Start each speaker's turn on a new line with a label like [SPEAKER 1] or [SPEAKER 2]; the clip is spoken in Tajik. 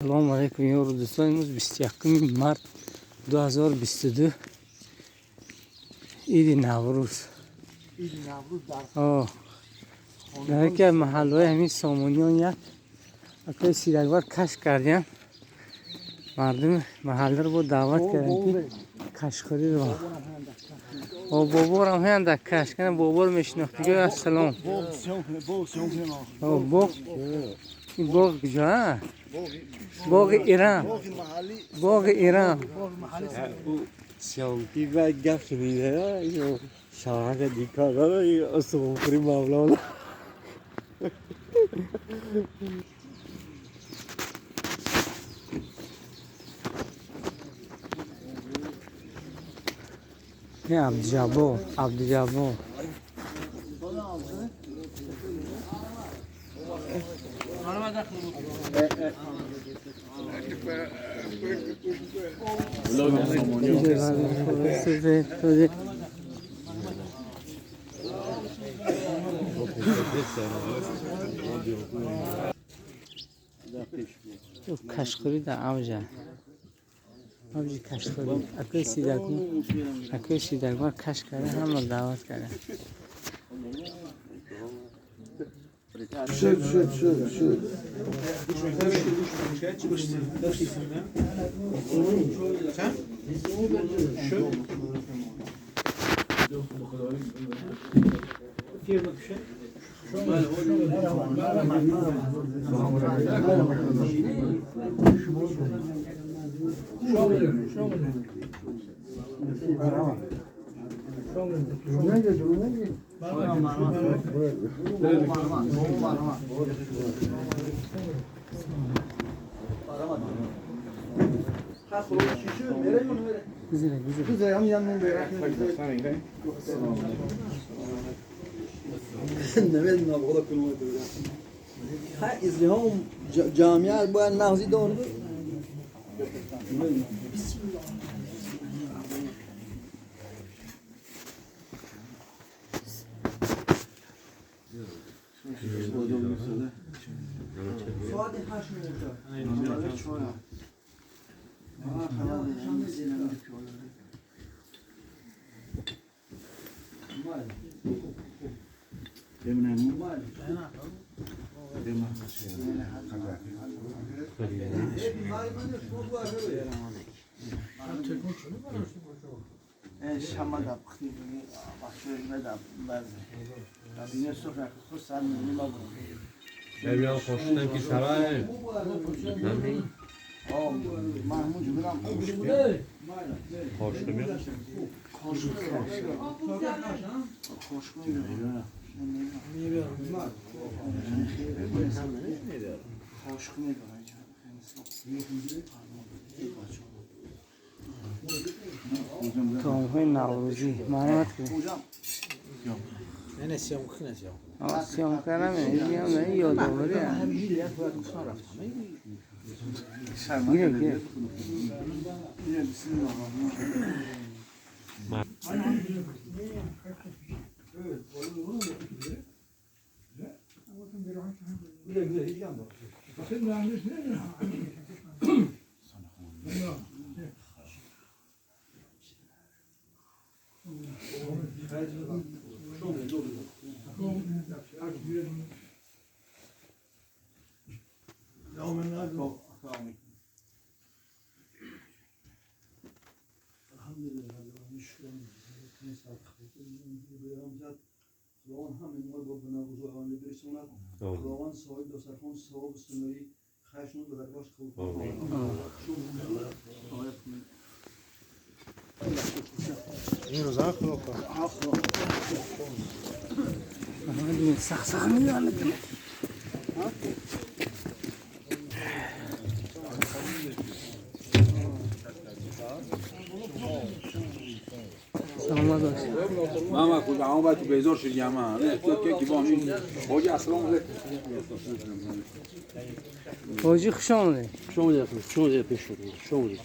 [SPEAKER 1] Салом алейкум, ёру дӯстон. Имрӯз 21 март 2022, иди Наврӯз. Дар яке аз маҳаллаҳои ҳамин Сомониён як акои Сидакбар кашк кардиян. Мардуми маҳалларо бо даъват карданд, ки кашкхӯриро. Боборам ҳаян дар кашк. Бобор мешинохтиго. Ассалом. Боғ, ин боғ куҷо? Боғи Ирам, боғи Ирам.
[SPEAKER 2] Сиёмки ба гап шунида, шавҳака дикора, устухонхӯри Мавлоно.
[SPEAKER 1] Не, Абдуҷаббор, Абдуҷаббор. Кашхӯрӣ дар авҷа, авҷи кашхӯрӣ. Акои Сидакмар, акои Сидакмар кашк карда, ҳама даъват карда.
[SPEAKER 3] شد شد شد شد.
[SPEAKER 1] Гузара, гузара.
[SPEAKER 3] نمیدونم خدا کنه. ازدحام جمعیت باید نغزی داره. ساعت 8.
[SPEAKER 2] خوشتم که سرای
[SPEAKER 1] Таомҳои наврӯзӣ маълумот кунед. Съёмка намедиҳам, ёдоворӣ. Гире, гире.
[SPEAKER 3] خداوند صاحب دسترخوان ثواب سنایی خشن به درگاهش قبول کنه.
[SPEAKER 1] Сахсах мезанад. Саломат бош.
[SPEAKER 4] Мама куда он бачу безор шуд яма. Не, то ки бо ҳамин ҳоҷи, ассалому алайкум.
[SPEAKER 1] Ҳоҷӣ, хуш омадед.
[SPEAKER 2] Хуш омадед, хуш омадед, пеш шуд. Хуш омадед.